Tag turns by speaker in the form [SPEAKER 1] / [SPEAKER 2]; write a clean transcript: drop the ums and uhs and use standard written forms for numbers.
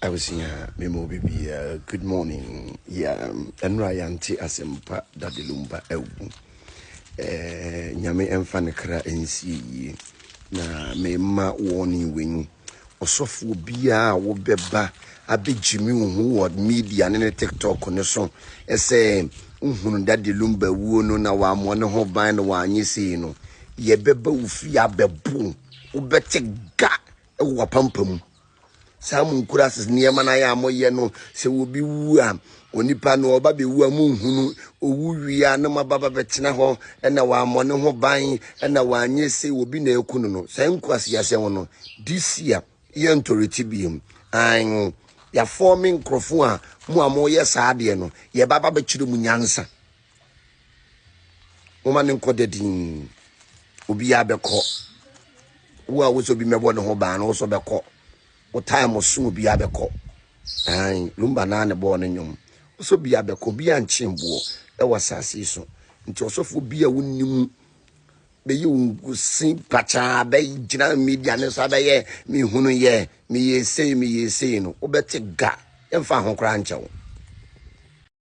[SPEAKER 1] Abusua, me ma obi biara good morning. Yeah, ɛnora yɛante asɛmpa Daddy Lumba awu. Eh, Nyame ɛmfa ne kra nsie yie. Na me ma warning wei. Ɔsɔfoɔ biara a wobɛba abɛgyimi wo ho wɔ media ne ne TikTok ne so ɛsɛ wohunu Daddy Lumba wuo no na wammɔ ne ho ban na wanyɛ sei no, yɛbɛba wo fie abɛbo wobɛte ga wɔ w'apampam. Saa mo nkuraase nneɛma no ayɛ a moyɛ no, sɛ obi wu a, onipa no ɔba bɛwu a monhunu, owu wie a na moaba ba bɛtena hɔ, ɛna wammɔ ne ho ban, ɛna wanyɛ sei, obi na aku no no. Saa nkuraase asɛm no, this year, yɛntɔreti biom. Ae, yɛafɔme nkurɔfo a mo a moyɛ saa adeɛ no, yɛba ba bɛkyerɛ mu nyansa. Momma no nkɔ da dinn. Obiara bɛkɔ. Wo a wosɛ obi mɛbɔ ne ho ban no, wo so bɛkɔ. Wo time so obiara bɛkɔ. Ae, Lumba naa ne bɔɔ ne nnwom. Wo sɛ obiara bɛkɔ, obiara nkye boɔ ɛwɔ asase yi so. Nti ɔsɔfoɔ bi a wonim bɛyi wo nkusi pakyaa bɛgyina media ne so abɛyɛ mehunu yɛ meyɛ sei meyɛ sei no, wobɛte ga. Yɛmfa ho koraa nkyɛ wo.